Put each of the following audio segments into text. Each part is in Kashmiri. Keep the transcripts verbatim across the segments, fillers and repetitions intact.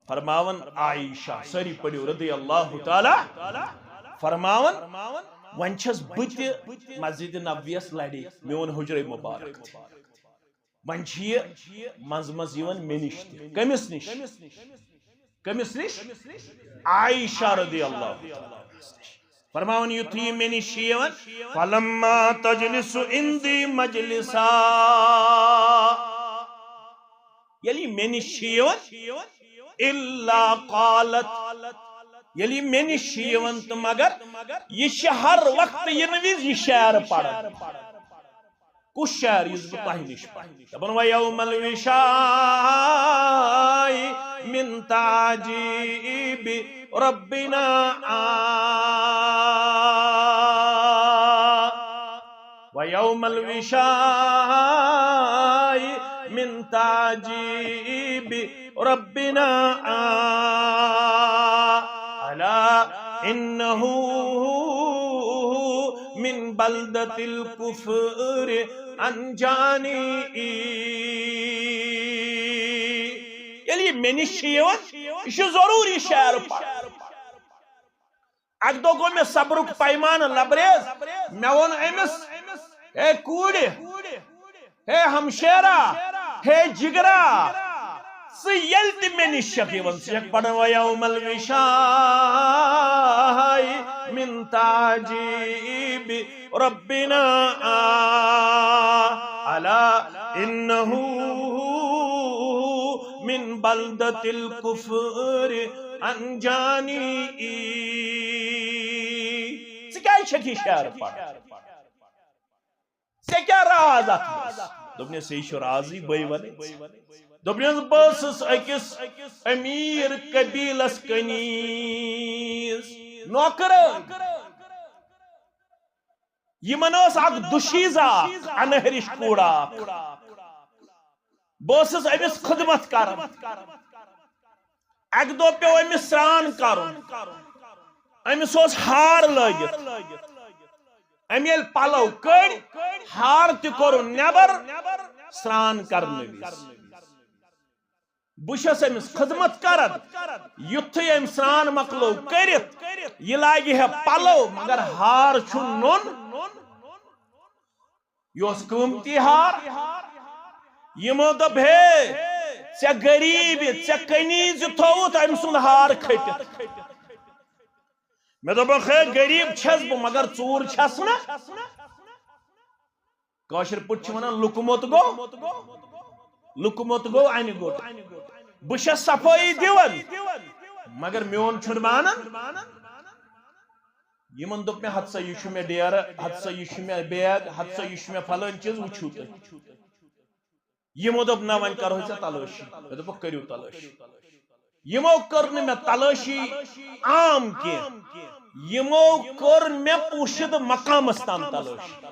فرماوان عائشہ، سٲری پٔرِو، رضی اللہ تعالیٰ، فرماوان، وۄنۍ چھَس بہٕ تہِ مسجد نبویَس لڑے، میون حجرے مبارک تہِ۔ وۄنۍ چھِ یہِ منٛزٕ منٛزٕ یِوان مےٚ نِش تہِ۔ کٔمِس نِش؟ کٔمِس نِش؟ عائشہ رضی اللہ تعالیٰ عنہَس نِش۔ فرماوان، یُتھُے یہِ مےٚ نِش چھِ یِوان، فلما تجلس عندی مجلسا، ییٚلہِ یہِ مےٚ نِش چھِ یِوان، الا قالت، ییٚلہِ یہِ مےٚ نِش چھِ یِوان تہٕ مگر یہِ چھِ ہر وقتہٕ یِنہٕ وِزِ یہِ شعر پران۔ کُس شعر یُس بہٕ تۄہہِ نِش پرٕ؟ دَپان، وَيَوْمَ الْوِشَاءِ مِنْ تَعْجِيبِ رَبِّنَا آ، وَيَوْمَ الْوِشَاءِ مِنْ تَعْجِيبِ رَبِّنَا آ، أَلَا إِنَّهُ مِنْ بَلْدَةِ الْكُفْرِ أَنْجَانِي۔ ییٚلہِ یہِ مےٚ نِش چھِ یِوان، یہِ چھُ ضروٗری شعر پَرُن۔ اَکہِ دۄہ گوٚو مےٚ صبرُک پیمانہٕ لبریز۔ مےٚ ووٚن أمِس، ہے کوٗرِ، ہے ہمشیرا، ہے جگرا، ژٕ ییٚلہِ تہِ مےٚ نِش چھَکھ یِوان، ژٕ چھَکھ پَران وَيَوْمَ الْوِشَاءِ مِنْ تَعْجِيبِ رَبِّنَا آ، أَلَا إِنَّهُ مِنْ بَلْدَةِ الْكُفْرِ أَنْجَانِي۔ ژٕ کیٛازِ چھَکھ یہِ شعر پَران؟ ژےٚ کیٛاہ راز اَتھ منٛز؟ دوٚپنَس، یہِ چھُ رازٕے، بٕے وَنَے۔ دوٚپنَس، بہٕ ٲسٕس أکِس أمیٖر قبیٖلَس کنیٖز نوکرٲنۍ۔ یِمَن ٲس اَکھ دُشیٖزا اَکھ، اَنہرِش کوٗر اَکھ۔ بہٕ اوسُس أمِس خدمت کران۔ اَکہِ دۄہ پیوٚو أمِس سرٛان کرُن۔ أمِس اوس ہار لٲگِتھ۔ أمۍ ییٚلہِ پَلو کٔڑۍ، ہار تہِ کوٚرُن نٮ۪بر سرٛان کرنہٕ وِزِ۔ بہٕ چھَس أمِس خدمت کران۔ یُتھُے أمۍ سرٛان مۄکلو کٔرِتھ، یہِ لاگہِ ہے پَلو، مگر ہار چھُ نوٚن۔ یہِ اوس قۭمتی ہار۔ یِمو دوٚپ، ہے، ژےٚ غریٖب، ژےٚ کنیٖز تھووُتھ أمۍ سُنٛد ہار کھٔٹِتھ۔ مےٚ دوٚپُکھ، ہے، غریٖب چھَس بہٕ، مگر ژوٗر چھَس نہ۔ کٲشِر پٲٹھۍ چھِ وَنان، لُکہٕ موٚت گوٚو، لُکہٕ موٚت گوٚو اَنہِ گوٚٹ۔ بہٕ چھَس صفٲیی دِوان، مگر میون چھُنہٕ مانان۔ یِمن دوٚپ مےٚ، ہتہٕ سا یہِ چھُ مےٚ ڈیرٕ، ہتہٕ سا یہِ چھُ مےٚ بیگ، ہتہٕ سا یہِ چھُ مےٚ فلٲنۍ چیٖز، وٕچھِو تُہۍ۔ یِمو دوٚپ، نہ، وۄنۍ کرو ژےٚ تلٲشی۔ مےٚ دوٚپُکھ، کٔرِو تلٲشی۔ یِمو کٔر نہٕ مےٚ تلٲشی عام کینٛہہ، یِمو کٔر مےٚ پوٗشِدٕ مقامس تام تلٲشی۔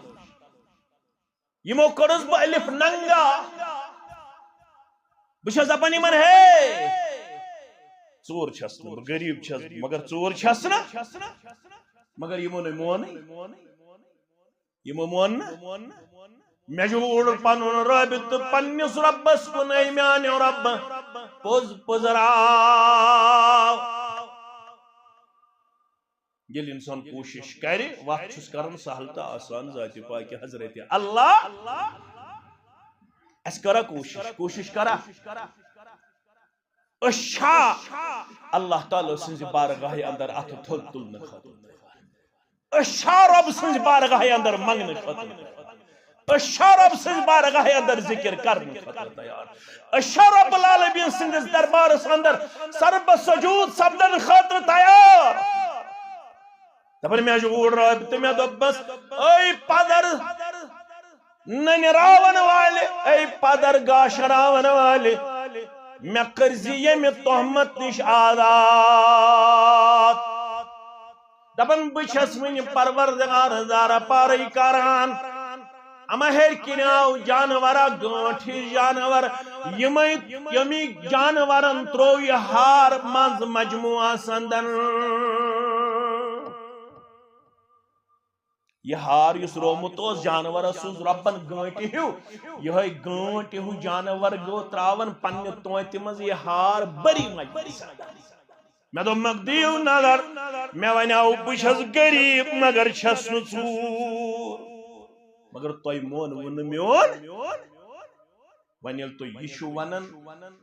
یِمو کٔرٕس بہٕ الف ننگا۔ بہٕ چھَس دَپان یِمن، ہے، ژوٗر چھَس نہٕ بہٕ، غریٖب چھَس بہٕ، مگر ژوٗر چھَس نہٕ۔ مگر یِمو نَے مونٕے۔ یِمو مون نہٕ۔ مےٚ چھُ وُڈ پَنُن رٲبطہٕ پننِس رۄبَس کُن، اے میانہِ رۄبہٕ، پوٚز پٔزراو۔ ییٚلہِ اِنسان کوٗشِش کَرِ، وَتھ چھُس کَران سَہل تہٕ آسان ذاتِ پاکہِ حضرتِ اللہ۔ اَسہِ کَرا کوٗشِش، کوٗشِش کَرا؟ أسۍ چھا اللہ تعالیٰ سٕنٛزِ بارگاہہِ اندر اَتھٕ تھوٚد تُلنہٕ خٲطرٕ؟ أسۍ چھا رۄب سٕنٛزِ بارگاہہِ اندر منٛگنہٕ خٲطرٕ؟ أسۍ چھا رۄب سٕنٛزِ بارگاہہِ اندر ذِکِر کرنہٕ خٲطرٕ تیار؟ أسۍ چھا رۄب العالمین سٕنٛدِس دربارس اندر سربہ سجود سپدنہٕ خٲطرٕ تیار؟ دپان، مےٚ چھُ اوٗر رٲبطہٕ، مےٚ دوٚپمس، اے پدر ننہِ راون والہِ، اے پدر گاشہِ راون والہِ، مےٚ کٔرزِ ییٚمہِ تہمت نِش آزاد۔ دپان، بہٕ چھَس وٕنہِ پروردگار زارہ پارٕے کران۔ اما ہیٚرِ کِنۍ آو جانور اکھ، گٲنٹھ ہِش جانور، یِمے، ییٚمی جانورن تروو یہِ ہار منٛز مجموعس اندر۔ یہِ ہار یُس رومُت اوس جانورس، سوٗز رۄبن گٲنٹہِ ہیوٗ۔ یِہوٚے گٲنٹہِ ہیوٗ جانور گوٚو ترٛاوان پننہِ تونتہِ منٛز یہِ ہار بٔری مجلسس۔ مےٚ دوٚپمَکھ، "دِیِو نظر، مےٚ وَنیٛاو بہٕ چھَس غریٖب، مگر چھَس نہٕ ژوٗر۔ مگر تۄہہِ مونوٕ نہٕ میون۔" وۄنۍ ییٚلہِ تُہۍ یہِ چھِو وَنان،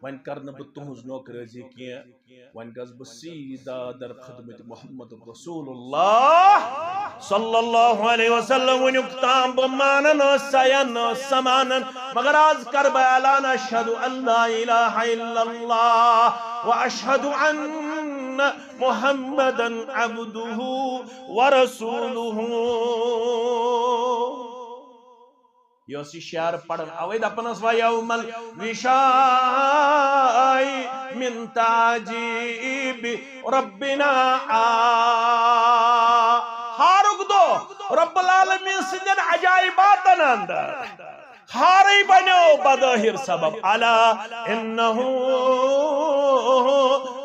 وۄنۍ کَرٕ نہٕ بہٕ تُہٕنٛز نوکرٲزی کینٛہہ، وۄنۍ گژھٕ بہٕ سیٖدا در خدمت محمد رسول اللہ صلی اللہ علیہ وسلم۔ وٕنیُک تام بہٕ مانان ٲس سَیَن ٲس سَمانان، مگر آز کَرٕ بہٕ اعلان، اشہد ان لا الہ الا اللہ و اشہد ان محمدا عبدہ و رسولہ۔ یہِ ٲس یہِ شعر پران، اوے دپان ٲس، "ویوم الوشائی من تعجیب ربنا آ۔" ہارُک دۄہ، رب العالمین سٕنٛدٮ۪ن عجائباتن اندر ہارٕے بنیو بظاہر سبب۔ الا انہ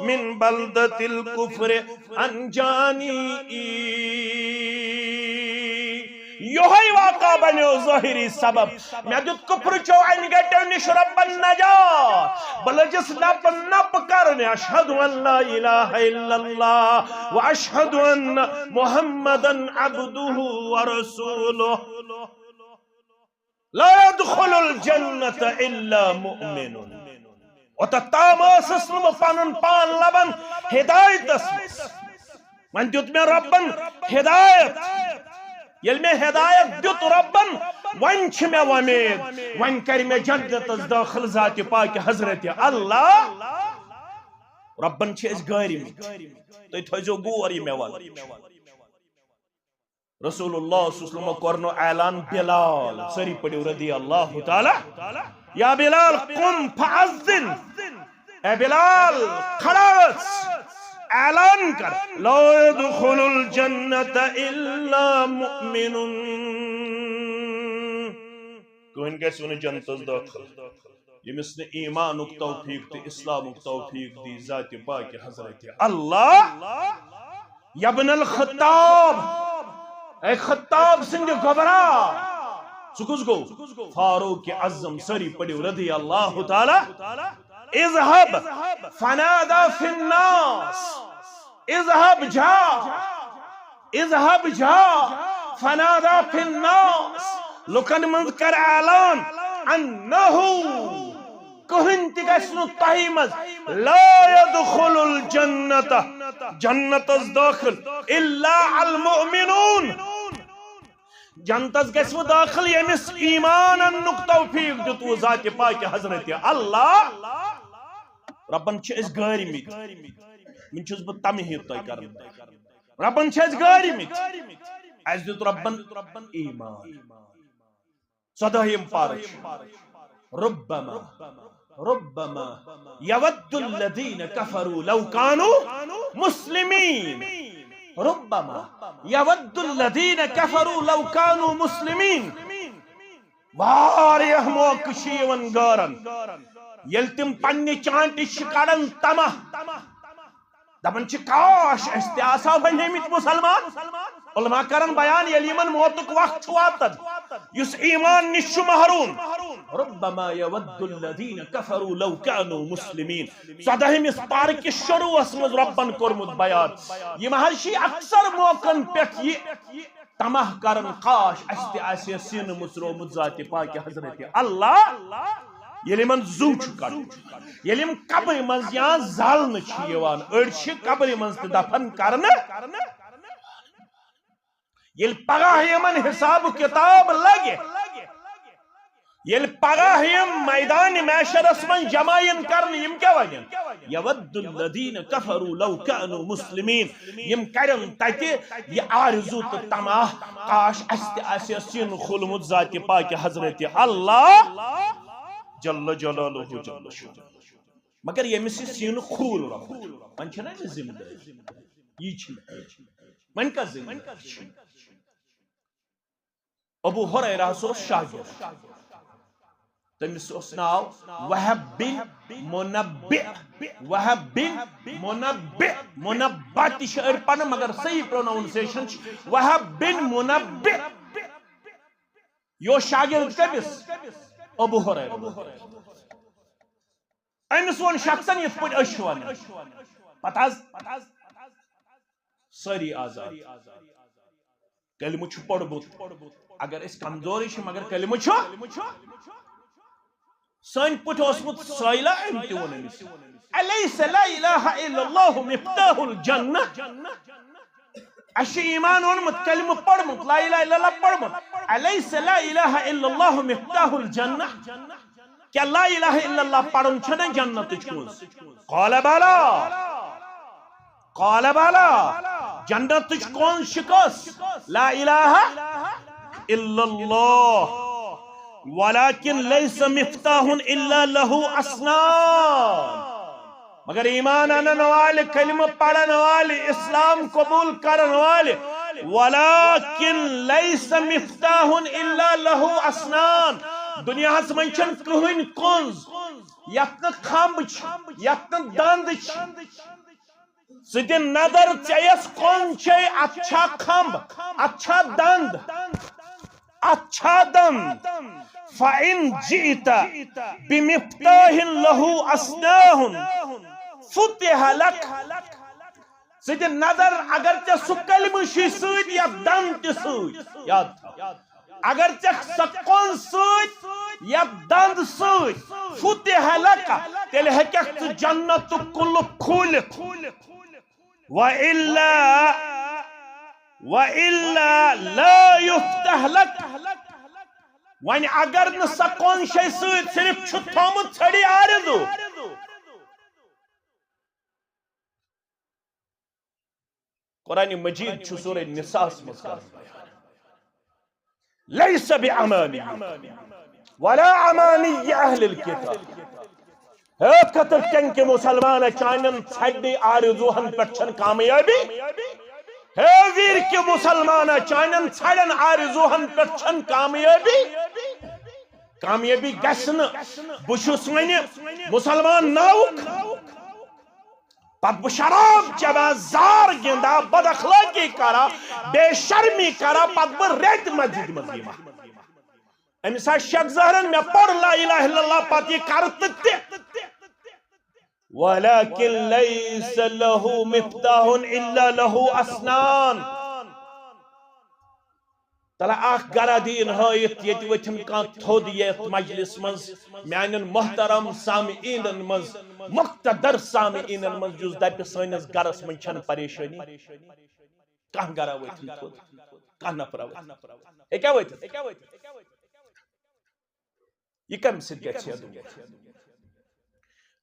من بلدۃ الکفر انجانی۔ یہے واقعہ بنیو ظاہری سبب۔ مےٚ دیُت کفرٕچو انہِ گٹیو نِش رۄبن نجات۔ بہٕ لٔجِس نپہٕ نپہٕ کرنہِ، اشہد ان لا الہ الا اللہ و اشہد ان محمدا عبدہ و رسولہ۔ لا يدخل الجنة إلا مؤمن۔ اوتتھ تام ٲسٕس نہٕ بہٕ پنُن پان لبان ہدایتس منٛز۔ وۄنۍ دیُت مےٚ رۄبن ہدایت۔ ییٚلہِ مےٚ ہدایت دیُت رۄبن، وۄنۍ چھِ مےٚ وۄمید، وۄنۍ کرِ مےٚ جنتس دٲخل ذاتِ پاکہِ حضرت اللہ۔ رۄبن چھِ أسۍ گٲرمٕتۍ۔ تُہۍ تھٲیزیو غور یہِ مےٚ وَنُن۔ رسول اللہ صلی اللہ علیہ وسلم کوٚر نہٕ اعلان بلال، سٲری پٔرِو رضی اللہ تعالیٰ، یا بلال قم فاذن، اے بلال کھڑا ٲس، اعلان کر، لا يدخل الجنة الا مؤمن، کٕہٕنۍ گژھِ نہٕ جنتس دٲخل۔ ییٚمِس نہٕ ایمانُک توفیق تہٕ اسلامُک توفیق دی ذاتِ پاکہِ حضرت اللہ۔ یا ابن الخطاب، اے خطاب سٕنٛدِ گوبرا، سُہ کُس گوٚو؟ فاروق اعظم، سٲری پٔرِو رضی اللہ تعالیٰ۔ اذهب فنادى في الناس، اذهب جا، اذهب جا فنادى في الناس، لُکن منٛز کر اعلان، انہ، کٕہٕنۍ تہِ گژھِ نہٕ تۄہہِ منٛز، لا يدخل الجنة، جنتس دٲخل، الا المؤمنون، جنتس گژھِ وۄنۍ دٲخل ییٚمِس ایمان اننُک توفیق دیُتوُ ذاتِ پاکہِ حضرت اللہ۔ رۄبن چھِ أسۍ گٲرمٕتۍ، وۄنۍ چھُس بہٕ تمہیٖد تۄہہِ کران۔ رۄبن چھِ أسۍ گٲرمٕتۍ، اَسہِ دیُت رۄبن ایمان۔ ژۄدٲہِم پارٕ چھُ، ربما، ربما يود الذين كفروا لو كانوا مسلمين۔ ربما يود الذين كفروا لو كانوا مسلمين۔ واریاہ موقعہٕ چھِ یِوان غٲرن، ییٚلہِ تِم پننہِ چانٹہِ چھِ کڑان تمہ، دپان چھِ، "کاش، أسۍ تہِ آسہو بنیمٕتۍ مسلمان۔" علماء کرن بیان، ییٚلہِ یِمن موتُک وقت چھُ واتان، یُس ایمان نِش چھُ محروم، ربما يود الذين كفروا لو كانوا مسلمين۔ ژۄدٲہمِس پارٕ کِس شروعس منٛز رۄبن کوٚرمُت بیان۔ یِم حظ چھِ اکثر موقعن پٮ۪ٹھ یہِ طمع کران، کاش، اسہِ تہِ آسہِ ہے سینہٕ مُژرومُت ذاتِ پاکہِ حضرت اللہ۔ ییٚلہِ یِمن زُو چھُ کڑُن، ییٚلہِ یِم قبرِ منٛز یا زالنہٕ چھِ یِوان، أڑۍ چھِ قبرِ منٛز تہِ دفن کرنہٕ، ییٚلہِ پگاہ یِمن حساب و کتاب لگہِ، ییٚلہِ پگاہ یِم میدان محشرس منٛز جمع یِن کرنہٕ، یِم کیٛاہ ونن؟ یود الذین کفروا لو کانوا مسلمین۔ یِم کرن تتہِ یہِ آرزو تہٕ طمع، کاش، اسہِ تہِ آسہِ ہے سیٖنہٕ کھولمُت ذاتِ پاکہِ حضرت اللہ جل جلالہ جل شانہ۔ مگر ییٚمِس یہِ سیٖنہٕ کھوٗل رۄبن، وۄنۍ چھَنہ أمِس ذمہٕ دٲری؟ یی چھِنہٕ۔ وۄنۍ کَس ذمہٕ دٲری چھِ؟ ابو ہریرہ اوس شاگرد۔ تٔمِس اوس ناو وہب بن منبع۔ وہب بن منبع، منبع تہِ چھِ أڑۍ پران، مگر صحیح پروناؤنسیشن چھِ وہب بن منبع۔ یہِ اوس شاگرد کٔمِس؟ ابو ہریرہ۔ أمِس ووٚن شخصن یِتھ پٲٹھۍ أسۍ چھِ ونان۔ پتہٕ حظ سٲری آزاد۔ کلمہٕ چھُ پوٚرمُت۔ اگر أسۍ کمزورٕے چھِ، مگر کلمہٕ چھُ۔ سٲنۍ پٲٹھۍ اوسمُت سٲیلہ، أمۍ تہِ ووٚن أمِس، "الیس لا الہ الا اللہ مفتاح الجنہ؟" اَسہِ چھُ ایمان اوٚنمُت، کلمہٕ پوٚرمُت، لا الہ الا اللہ پوٚرمُت۔ "الیس لا الہ الا اللہ مفتاح الجنہ؟" کیا لا الہ الا اللہ پرُن چھنا جنتٕچ کنز؟ قال بلا۔ قال بلا۔ جنتٕچ کنز چھِ کۄس؟ لا الہ الا اللہ۔ ولكن ليس مفتاح الا له اصنام۔ مگر ایمان انن والہِ، کلمہ پرن والہِ، اسلام قبول کرن والہِ، ولكن ليس مفتاح الا له اصنام۔ دنیاہس منٛز چھنہٕ کٕہٕنۍ کنز یتھ نہٕ کھمب چھِ، یتھ نہٕ دند چھِ۔ ژٕ دِ نظر، ژےٚ یۄس کنز چھے، اتھ چھا کھمب، اتھ چھا دند؟ اتھ چھا دند؟ فَإِن جِئْتَ بِمِفْتَاحٍ لَهُ أَصْنَامٌ فُتِحَ لَكَ۔ ژٕ دِ نظر، اگر ژےٚ سُہ کلمہٕ چھُے سۭتۍ یا دند تہِ سۭتۍ، یاد تھاو۔ اگر ژےٚ سۄ کنز سۭتۍ یا دند سۭتۍ فُتِحَ لَكَ، تیٚلہِ ہیٚککھ ژٕ جنتُک قُلُف کھوٗلِتھ۔ وَإِلَّا، وَإِلَّا لَا يُفْتَحُ لَكَ۔ وۄنۍ اگر نہٕ سۄ کنز چھے سۭتۍ، صرف چھُ تھومُت ژھڑی آرزو۔ قرآن مجید چھُ سورہ نساء ہس منٛز کران بیان۔ لیس بامانی ولا امانی اہل الکتاب۔ ہے کتر کن کہ مسلمان چانن ژھڑنی آرزوہن پٮ۪ٹھ چھن کامیابی۔ ہے ویر کہ مسلمان چانن ژھڑن آرزوہن پٮ۪ٹھ چھن کامیابی۔ کامیابی گژھِ نہٕ۔ بہٕ چھُس وۄنۍ مسلمان ناوُک۔ پتہٕ بہٕ شراب چٮ۪وان، زار گِنٛدان، بد اخلٲقی کران، بے شرمی کران، پتہٕ بہٕ رٮ۪تۍ مسجد منٛز یِوان۔ أمِس آسہِ شک ظٲہرن، مےٚ پوٚر لا الہ الا اللہ، پتہٕ یہِ کرٕ تہٕ تہِ۔ ولكن ليس له مفتاح إلا له أصنام۔ تلا اکھ گرا دین ہٲیِتھ، ییٚتہِ ؤتھِن کانٛہہ تھوٚد یتھ مجلس منٛز، میانٮ۪ن محترم سامعیٖنن منٛز، مقتدر سامعیٖنن منٛز، یُس دپہِ سٲنِس گرس منٛز چھنہٕ پریشٲنی۔ کانٛہہ گرا ؤتھِن تھوٚد، کانٛہہ نفرا ؤتھِن۔ ہیٚکیٛاہ ؤتھِتھ؟ یہِ کمہِ سۭتۍ گژھِ ہے دوٗر؟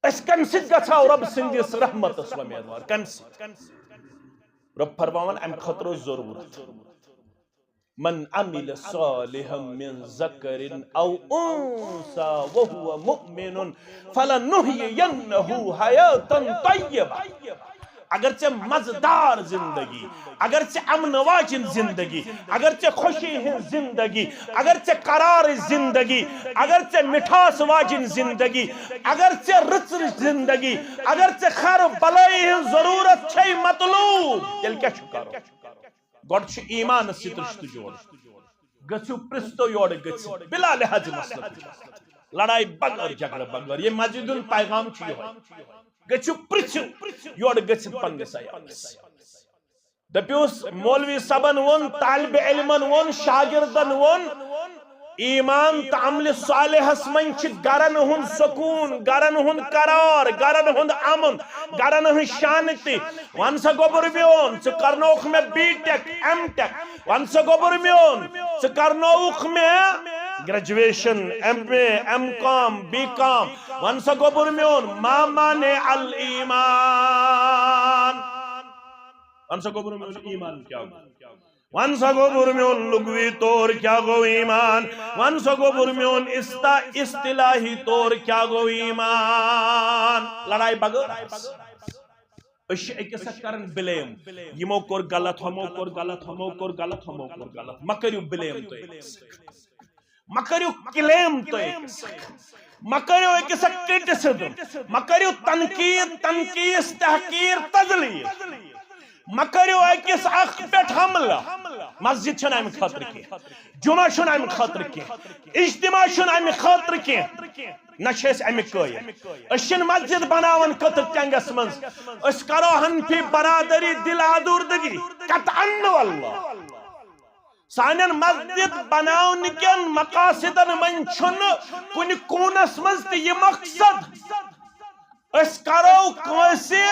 أسۍ کمہِ سۭتۍ گژھو رۄب سٕنٛدِس رحمتس وۄمیدوار؟ کمہِ سۭتۍ؟ رۄب فرماوان، امہِ خٲطرٕ اوس ضروٗرت۔ من عمل صالحا من ذکر او انثی وهو مؤمن فلنحیینہ حیاتا طیبہ۔ اگر ژےٚ مزٕدار زندگی، اگر ژےٚ امن واجن زندگی، اگر ژےٚ خوشی ہٕنٛز زندگی، اگر ژےٚ قرارٕچ زندگی، اگر ژےٚ مٹھاس واجن زندگی، اگر ژےٚ رٕژٕچ زندگی، اگر ژےٚ خیر و بلٲیی ہٕنٛز ضروٗرت چھے مطلوب، تیٚلہِ کیٛاہ چھُ کرُن؟ گۄڈٕ چھُ ایمانس سۭتۍ رشتہٕ جوڑُن۔ گٔژھِو پرٛژھتو یورٕ گٔژھِتھ، بلا لحاظ مسلکٕچ۔ لڑایہِ بغٲر، جھگڑٕ بغٲر۔ ییٚمہِ مسجد ہُنٛد پیغام چھُ یِہوٚے۔ گٔژھِو پرٛژھِو یورٕ گٔژھِتھ پننِس عیالس۔ دٔپِوس، مولوی صٲبن ووٚن، طالب علمن ووٚن، شاگردن ووٚن، ایمان تہٕ عملِ صالحس منٛز چھِ گرن ہُنٛد سکوٗن، گرن ہُنٛد قرار، گرن ہُنٛد امن، گرن ہٕنٛز شانتی۔ وَن سا گوٚبُر میون، ژٕ کرنووُکھ مےٚ بی ٹیک، ایم ٹیک۔ وَن سا گوٚبُر میون، ژٕ کرنووُکھ مےٚ graduation, M A, M Com, B Com. وَن سا گوٚبُر میون، ما معنی الایمان؟ وَن سا گوٚبُر میون، ایمان کیٛاہ گوٚو؟ وَن سا گوٚبُر میون، لغوی طور کیٛاہ گوٚو ایمان؟ وَن سا گوٚبُر میون، استا-، اصطلاحی طور کیٛاہ گوٚو ایمان؟ لڑایہِ بغٲر۔ أسۍ چھِ أکِس اکھ کران بلیم، یِمو کوٚر غلط، ہُمو کوٚر غلط، ہُمو کوٚر غلط، ہُمو کوٚر غلط۔ مہ کٔرِو بلیم تُہۍ أکِس اکھ۔ مہ کٔرِو کلیم تُہۍ أکِس اکھ۔ مہ کٔرِو أکِس اکھ کرٹسزم۔ مہ کٔرِو تنقید، تنقیٖص، تحقیٖر، تذلیل۔ مہ کٔرِو أکِس اکھ پٮ۪ٹھ حملہٕ۔ مسجد چھَنہٕ اَمہِ خٲطرٕ کینٛہہ۔ جمعہ چھُنہٕ اَمہِ خٲطرٕ کینٛہہ۔ اجتماع چھُنہٕ اَمہِ خٲطرٕ کینٛہہ۔ نہ چھِ أسۍ اَمِکۍ قٲیِل۔ أسۍ چھِنہٕ مسجد بناوان کٔتٕر ٹٮ۪نٛگَس منٛز۔ أسۍ کرو حنفی برادری دِل آدوردگی۔ قطعاً واللہ۔ سانٮ۪ن مسجد بناونہٕ کٮ۪ن مقاصدن منٛز چھُنہٕ کُنہِ کوٗنس منٛز تہِ یہِ مقصد أسۍ کرو کٲنٛسہِ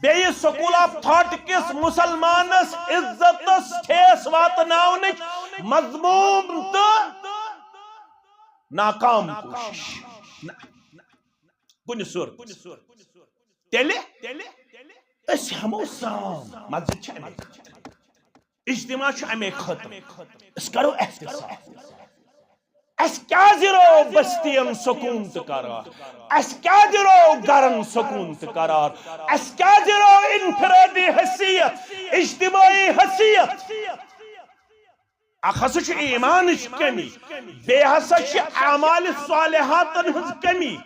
بیٚیہِ school of thought کِس مسلمانس عزتس ٹھیس واتناونٕچ مذموم تہٕ ناکام کوٗشش۔ نہ، کُنہِ صورتس۔ تیٚلہِ أسۍ ہٮ۪مو سام، مسجد چھِ اَمے خٲطرٕ، اجتماع چھُ اَمے خٲطرٕ۔ أسۍ کرو احتساب۔ اَسہِ کیٛازِ رو بستین سکوٗن تہٕ قرار؟ اَسہِ کیٛازِ رو گرن سکوٗن تہٕ قرار؟ اَسہِ کیٛازِ رو انفرادی حیثیت، اجتماعی حیثیت؟ اکھ ہسا چھُ ایمانٕچ کمی، بیٚیہِ ہسا چھِ اعمال صالحاتن ہٕنٛز کمی۔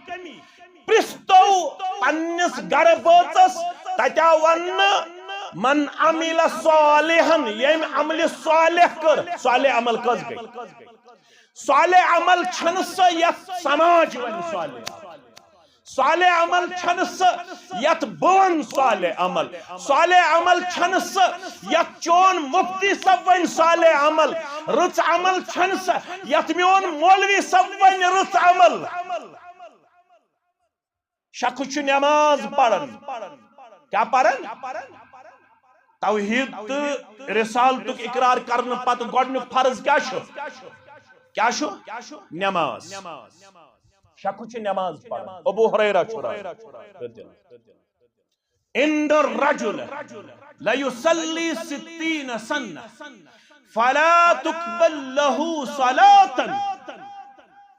پرٛژھ تو پننِس گرٕ بٲژس، تتہِ آو وننہٕ، "من عمل صالحا"، ییٚمۍ عملِ صالح کٔر، صالح عمل کٔژ گٔے؟ صالح عمل چھنہٕ سۄ یتھ سماج ونہِ صالح عمل۔ صالح عمل چھنہٕ سۄ یتھ بہٕ ونہٕ صالح عمل۔ صالح عمل چھنہٕ سۄ یتھ چون مفتی صٲب ونہِ صالح عمل۔ رٕژ عمل چھنہٕ سۄ یتھ میون مولوی صٲب ونہِ رٕژ عمل۔ شخص چھُ نماز پران۔ کیٛاہ پران؟ توحید تہٕ رسالتُک اقرار کرنہٕ پتہٕ گۄڈنیُک فرض کیٛاہ چھُ؟ کیٛاہ چھُ؟ نماز۔ شخص چھُ نماز پران۔ ابو ہریرہ چھُ راوی۔ ان الرجل لیصلی ستین سنہ فلا تقبل لہ صلاة۔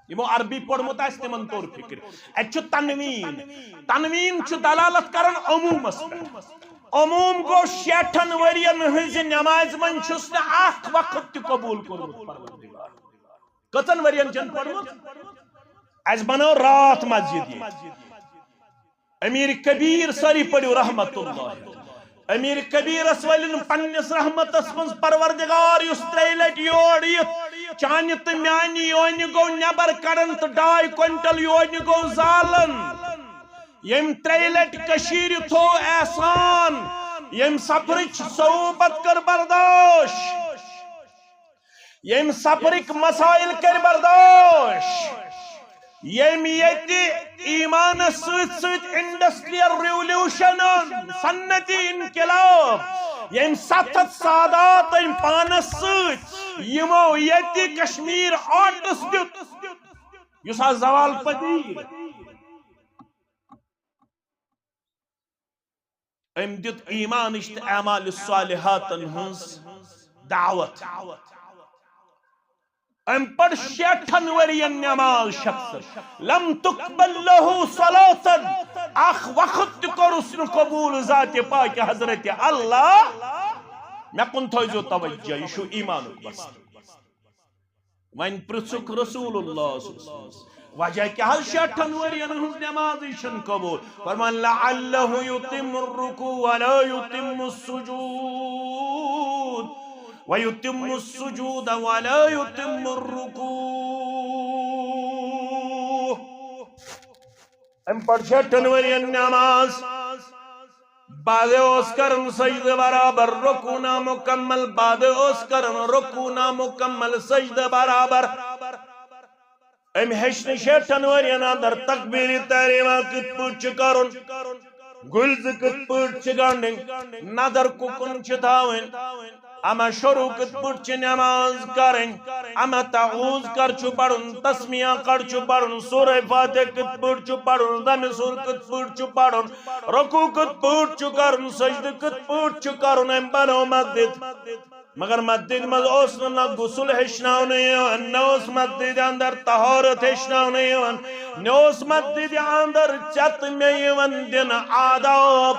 یِمو عربی پوٚرمُت آسہِ، تِمن توٚر فِکرِ۔ اَتہِ چھُ تنوین۔ تنوین چھُ دلالت کران عمومس پٮ۪ٹھ۔ عموم گوٚو، شیٹھن ؤرین ہٕنزِ نمازِ منٛز چھُس نہٕ اکھ وقت تہِ قبول کوٚرمُت پروردگار۔ کٔژن ؤرین چھَنہٕ پٔرمٕژ؟ اَسہِ بنٲو راتھ مسجد ییٚتہِ۔ امیر کبیر، سٲری پٔرِو رحمت اللہ۔ امیر کبیرس ؤلِن پننِس رحمتس منٛز پروردگار، یُس ترٛیٚیہِ لٹہِ یور یِتھ چانہِ تہٕ میانہِ یونہِ گوٚو نٮ۪بر کڑان تہٕ ڈاے کوینٹل یونہِ گوٚو زالان۔ ییٚمۍ ترٛیٚیہِ لٹہِ کٔشیٖرِ تھوو احسان، ییٚمۍ سفرٕچ صعوبت کٔر برداش۔ ییٚمۍ سفرٕکۍ مسائل کٔرۍ برداش، ییٚمۍ ییٚتہِ ایمانس سۭتۍ سۭتۍ انڈسٹریل ریولوشن، صنعتی انقلاب، ییٚمۍ ستھ ہتھ سادات أمۍ پانس سۭتۍ، یِمو ییٚتہِ کشمیر آرٹس دیُت، یُس آز زوال پذیر۔ أمۍ دیُت ایمانٕچ تہٕ اعمال صالحاتن ہٕنٛز دعوت۔ أمۍ پٔر شیٹھن ؤرین نماز شخص، لم تقبل لہ صلاة، اکھ وقت تہِ کوٚرُس نہٕ قبول ذاتِ پاک حضرت اللہ۔ مےٚ کُن تھٲیزیو توجہ، یہِ چھُ ایمانُک مسلہٕ۔ وۄنۍ پرژھُکھ رسول اللہ صلی اللہ علیہ وسلم، وجہ کیٛاہ حظ شیٹھن ؤرین ہٕنٛز نمازٕے چھنہٕ قبول؟ فرمان، لعلہ یتم الرکوع ولا یتم السجود، ویتم السجود ولا یتم الرکوع۔ أمۍ پٔر شیٹھن ؤرین نماز۔ بعضے اوس کران سجدٕ برابر، رکوع نامکمل، بعضے اوس کران رکوع نامکمل، سجدٕ برابر۔ أمۍ ہیٚچھ نہٕ شیٹھن ؤرین اندر تکبیر تحریمہ کِتھ پٲٹھۍ چھُ کرُن، گُلۍ زٕ کِتھ پٲٹھۍ چھِ گنڈٕنۍ، نظر کُکُن چھِ تھاوٕنۍ۔ اما شروع کِتھ پٲٹھۍ چھِ نماز کرٕنۍ، اما تعوذ کر چھُ پرُن، تسمیہ کر چھُ پرُن، سورہ فاتحہ کِتھ پٲٹھۍ چھُ پرُن، ذم سور کِتھ پٲٹھۍ چھُ پرُن، رکوع کِتھ پٲٹھۍ چھُ کرُن، سجدٕ کِتھ پٲٹھۍ چھُ کرُن، أمۍ بنوو مسجد۔ مگر مسجد منٛز اوس نہٕ نہ غسل ہیٚچھناونہٕ یِوان، نہ اوس مسجد اندر طہارت ہیٚچھناونہٕ یِوان، نہ اوس مسجد اندر چتہٕ مےٚ یِوان دِنہٕ آداب۔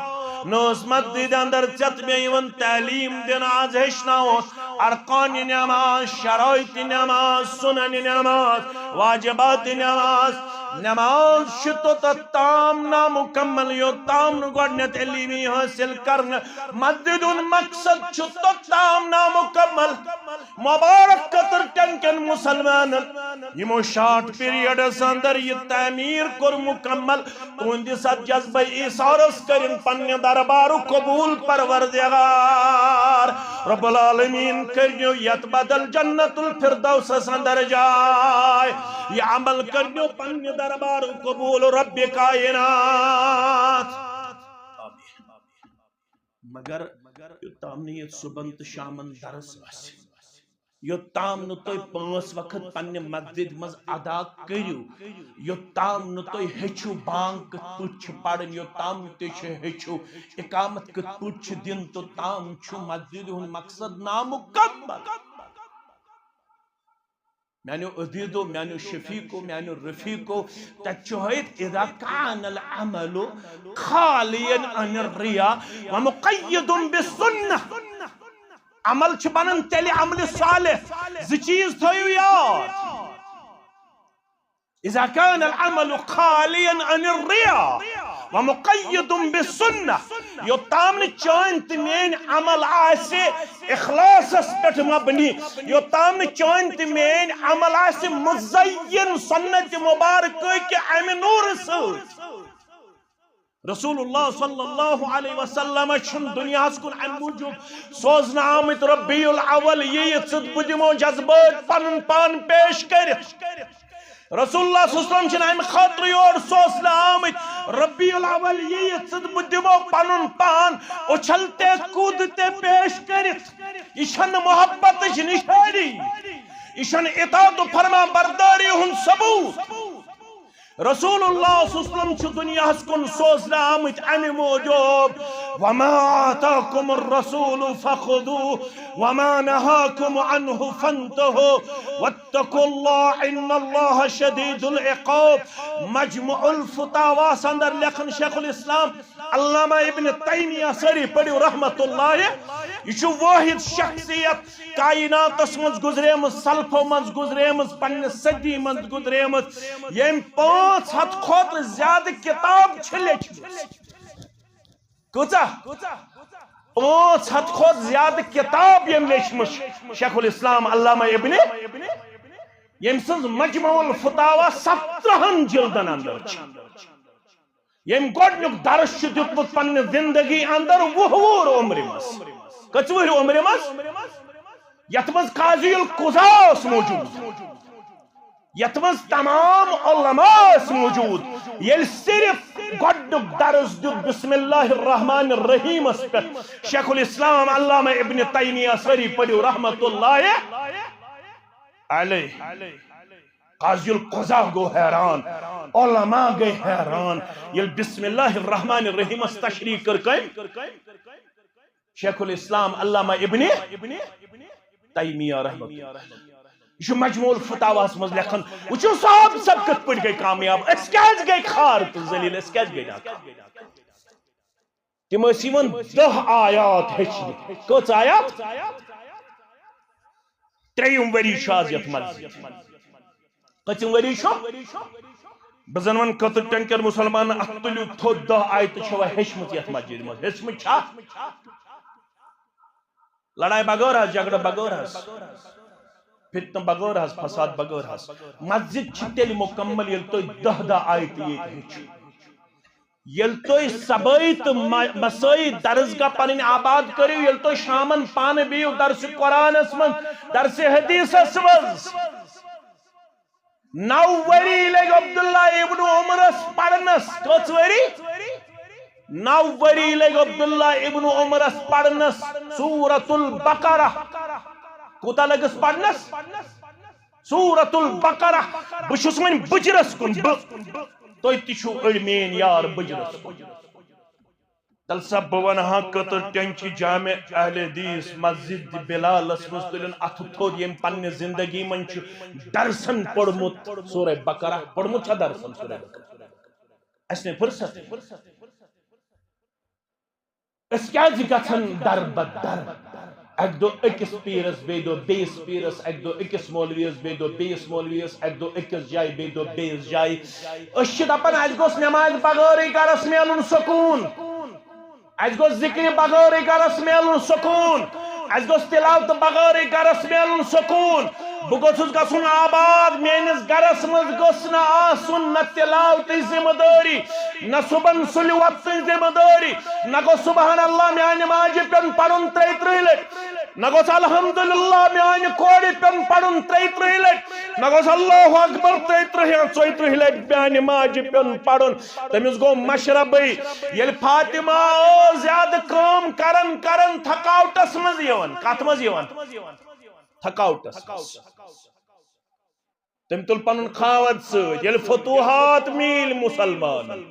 نہ ٲس مسجد اندر ژےٚ تہٕ مےٚ یِوان تعلیٖم دِنہٕ، آز ہیٚچھناوو ارکانِ نماز، شرائطِ نماز، سننِ نماز، واجباتِ نماز۔ نماز چھِ توٚتتھ تام نامُکمل، یوٚت تام نہٕ گۄڈٕنٮ۪تھ علمی حٲصِل کرنہٕ۔ مسجد ہُنٛد مقصد چھُ توٚت تام نامُکمل۔ مبارک قطر ٹٮ۪ن کٮ۪ن مسلمانن، یِمو شارٹ پیریڈس اندر یہِ تعمیٖر کوٚر مکمل، تُہنٛدِ ستھ جذبہ ایثارس کٔرِن پننہِ دربارُک قبول پروردگار۔ رب العالمین کٔرِو یتھ بدل جنت الفردوسس اندر جاے۔ یہِ عمل کٔرِو پننہِ دربارُک قبول رب کائنات۔ مگر یوٚتام نہٕ ییٚتہِ صُبحن تہٕ شامن درس آسہِ، یوٚتام نہٕ تُہۍ پانٛژھ وقت پننہِ مسجد منٛز ادا کٔرِو، یوٚتام نہٕ تُہۍ ہیٚچھِو بانگ کِتھ پٲٹھۍ چھِ پرٕنۍ، یوٚتام نہٕ تُہۍ چھِ ہیٚچھِو اقامت کِتھ پٲٹھۍ چھِ دِنۍ، توٚتام چھُ مسجد ہُنٛد مقصد نامُکمل۔ میانیو عزیزو، میانیو شفیقو، میانیو رفیقو، تتہِ چھُ ہٲیِتھ، "اذا کان العمل خالیا عن الریا ومقید بالسنہ۔" عمل چھُ بنان تیٚلہِ عملِ صالح، زٕ چیٖز تھٲیِو یاد۔ اذا کان العمل خالیا عن الریا ومقید بالسنہ، یوٚتام نہٕ چٲنۍ تہٕ میٲنۍ عمل آسہِ اخلاصس پٮ۪ٹھ مبنی، یوٚتام نہٕ چٲنۍ تہٕ میٲنۍ عمل آسہِ مزین سنت مبارکہ کہِ امہِ نورٕ سۭتۍ۔ رسول اللہ صلی اللہ علیہ وسلم چھُنہٕ دُنیاہس کُن امہِ موٗجوٗب سوزنہٕ آمٕتۍ ربیع الاول یِیہِ ژٕ تہٕ بہٕ دِمو جذبٲتۍ پنُن پان پیش کٔرِتھ۔ رسول اللہ صلی اللہ علیہ وسلم چھِنہٕ امہِ خٲطرٕ یور سوزنہٕ آمٕتۍ ربیع الاول یِیہِ ژٕ تہٕ بہٕ دِمو پنُن پان اُچھل تہِ کوٗد تہِ پیش کٔرِتھ۔ یہِ چھَنہٕ محبتٕچ نِشٲنی، یہِ چھَنہٕ اطاعت و فرما برداری ہُنٛد ثبوت۔ رسول اللہ صلی اللہ علیہ وسلم چھُ دُنیاہس کُن سوزنہٕ آمٕتۍ امہِ موٗجوٗب، "وما آتاکم الرسول فخذوہ وما نہاکم عنہ فانتہوا واتقوا اللہ ان اللہ شدید العقاب۔" مجموع الفتاواہس اندر لیکھان شیخ الاسلام علامہ ابن تیمیہ، سٲری پٔرِو رحمت اللہ، یہِ چھُ واحد شخصیت کائناتس منٛز گزریمٕژ، سلفو منٛز گزریمٕژ، پننہِ صدی منٛز گزریمٕژ، ییٚمۍ پانٛژھ ہتھ کھۄتہٕ زیادٕ کتاب چھِ لیچھمٕژ۔ کۭژاہ؟ پانٛژھ ہتھ کھۄتہٕ زیادٕ کتاب ییٚمۍ لیچھمٕژ، شیخ الاسلام علامہ ابن، ییٚمۍ سٕنٛز مجموع الفتاوا سترہن جلدن اندر چھِ۔ ییٚمۍ گۄڈٕنیُک درس چھُ دیُتمُت پننہِ زندگی اندر وُہ وُہُر عمرِ منٛز۔ کٔژ وُہرِ عمرِ منٛز؟ یتھ منٛز قاضی القضاء اوس موجود، یتھ منٛز تمام علماء ٲسۍ موجود۔ ییٚلہِ صرف گۄڈٕنیُک درس دیُت بسم اللہ الرحمن الرحیمس پٮ۪ٹھ شیخ الاسلام علامہ ابن تیمیہ، سٲری پٔرِو رحمت اللہ علیہ۔ قاضی القضاء گوٚو حیران، علماء گٔے حیران، ییٚلہِ بسم اللہ الرحمن الرحیمس تشریح کٔر کٔمۍ؟ شیخ الاسلام علامہ ابن تیمیہ رحمۃ اللہ۔ یہِ چھُ مجموع الفتاواہس منٛز لیکھان، وٕچھِو صاحب سب کِتھ پٲٹھۍ گٔے کامیاب، أسۍ کیازِ گٔے خار تہٕ ذلیل، أسۍ کیازِ گٔے ناکام؟ تِم ٲسۍ یِوان دَہ آیات ہیٚچھنہِ۔ کٔژ آیات؟ ترٛیٚیِم ؤری چھُ آز یَتھ مسجد۔ کٔژِم ؤری چھُ؟ بہٕ زَن وَنہٕ کٔژَن ٹٮ۪نٛکَر مُسلمانَن اَتھ تُلِو تھوٚد، دَہ آیتہٕ چھَوا ہیٚچھمٕژ یَتھ مسجدِ منٛز؟ ہیٚچھمٕژ چھا؟ لڑایہِ بغٲر حظ، جھگڑٕ بغٲر حظ، فتنہٕ بغٲر حظ، فساد بغٲر حظ۔ مسجد چھِ تیٚلہِ مُکمل ییٚلہِ تُہۍ دَہ دَہ آیتہٕ ییٚتہِ ہیٚچھِو۔ ییٚلہِ تُہۍ صبٲیی تہٕ مہ-، مسٲیی درسگاہ پنٕنۍ آباد کٔرِو، ییٚلہِ تُہۍ شامن پانہٕ بِہِو درسِ قرآنس منٛز، درسِ حدیثس منٛز۔ نو ؤری لٔگۍ عبداللہ ابن عمرس پرنس۔ کٔژ ؤری؟ نو ؤری لٔگۍ عبداللہ ابن عمرس پرنس سورۃ البقرہ۔ کوٗتاہ لٔگِس پرنس؟ سورۃ البقرہ۔ بہٕ چھُس وۄنۍ بُجرس کُن، بہٕ، تُہۍ تہِ چھِو أڑۍ میٲنۍ یار بُجرس کُن۔ تیٚلہِ سا بہٕ وَنہٕ ہا کٔژَن ٹٮ۪نٛچہِ جامع اہل حدیث مسجد بلالس منٛز تُلِن اَتھٕ تھوٚد، ییٚمۍ پننہِ زندگی منٛز چھُ درسن پوٚرمُت سورہ بقرہ۔ پوٚرمُت چھا درسن سورہ بقرہ؟ اَسہِ نے فرصت۔ أسۍ کیازِ گژھن در بدر؟ اکہِ دۄہ أکِس پیٖرس، بیٚیہِ دۄہ بیٚیِس پیٖرس، اکہِ دۄہ أکِس مولویس، بیٚیہِ دۄہ بیٚیِس مولویس، اکہِ دۄہ أکِس جایہِ، بیٚیہِ دۄہ بیٚیِس جایہِ۔ أسۍ چھِ دپان، اسہِ گوٚژھ نمازِ بغٲرٕے گرس میلُن سکوٗن، اسہِ گوٚژھ ذکرِ بغٲرٕے گرس میلُن سکوٗن، اسہِ گوٚژھ تلاوتہٕ بغٲرٕے گرس میلُن سکوٗن۔ بہٕ گوٚژھُس گژھُن آباد، میٲنِس گرس منٛز گوٚژھ نہٕ آسُن نہ تلاوتٕچ ذمہٕ دٲری، نہ صبحن سُلہِ وۄتھنٕچ ذمہٕ دٲری، نہ گوٚژھ سبحان اللہ میانہِ ماجہِ پیوٚن پرُن ترٛیہِ ترٕٛہہِ لٹہِ، نہ گوٚژھ الحمدللہ میانہِ کورِ پیوٚن پرُن ترٛیہِ ترٕٛہہِ لٹہِ، نہ گوٚژھ اللہ اکبر ترٛیہِ ترٕٛہہِ یا ژۄیہِ ترٕٛہہِ لٹہِ میانہِ ماجہِ پیوٚن پرُن۔ تٔمِس گوٚو مشربٕے۔ ییٚلہِ فاطمہ ٲس زیادٕ کٲم کران کران تھکاوٹس منٛز یِوان، کتھ منٛز یِوان؟ تھکاوٹس منٛز۔ تٔمۍ تُل پنُن خاوند سۭتۍ، ییٚلہِ فتوحات میٖلۍ مُسلمانن۔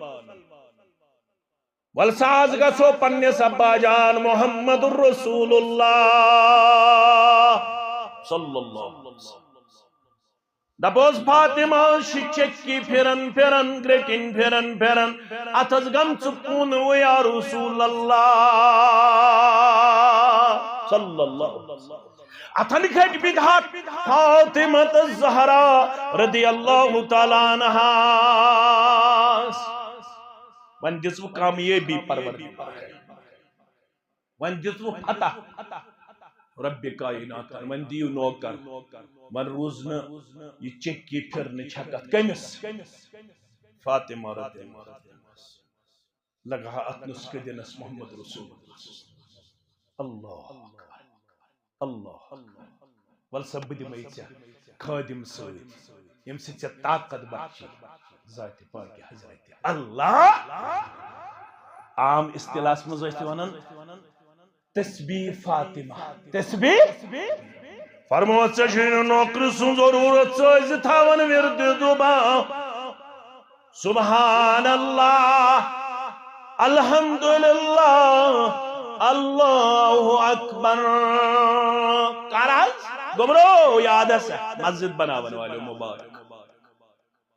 ول سا، از گژھو پننِس ابا جان محمد رسول اللہ صلی اللہ علیہ وسلم۔ دپوس فاطمہ، أسۍ چھِ چکی پھران پھران، گرٛٹِنۍ پھران پھران، اتھس گٔمژٕ پونوٕ یا رسول اللہ صلی اللہ علیہ وسلم۔ اتھن کھٔتۍ بدعت فاطمہ الزہرا رضی اللہ تعالیٰ عنہاس۔ وۄنۍ دِژوٕ کامیٲبی پروردگار، وۄنۍ دِژوٕ فتح رب کائناتن، وۄنۍ دِیِو نوکر۔ وۄنۍ روٗز نہٕ یہِ چکی پھرنٕچ ہٮ۪کتھ کٔمِس؟ فاطمہ رضی اللہ عنہاس۔ لگہٕ ہا اتھ نسخہٕ دِنس محمد رسول اللہ۔ اللہ اکبر، اللہ اکبر۔ ول سا، بہٕ دِمے ژےٚ خٲدِم سۭتۍ، ییٚمہِ سۭتۍ ژےٚ طاقت بخشی ذاتِ پاکہِ حضرت اللہ۔ عام اصطلاحس منٛز ٲسۍ تہِ ونان تسبیح فاطمہ، تسبیح۔ فرموو، ژےٚ چھُے نہٕ نوکرِ سُنٛد ضروٗرت، ژٕ ٲسۍ زِ تھاوان وِردِ دُبا۔ سبحان اللہ، الحمدللہ، اللہ اکبر۔ کر حظ؟ گوٚبرو، یاد ہسا، مسجد بناون والٮ۪و مبارک۔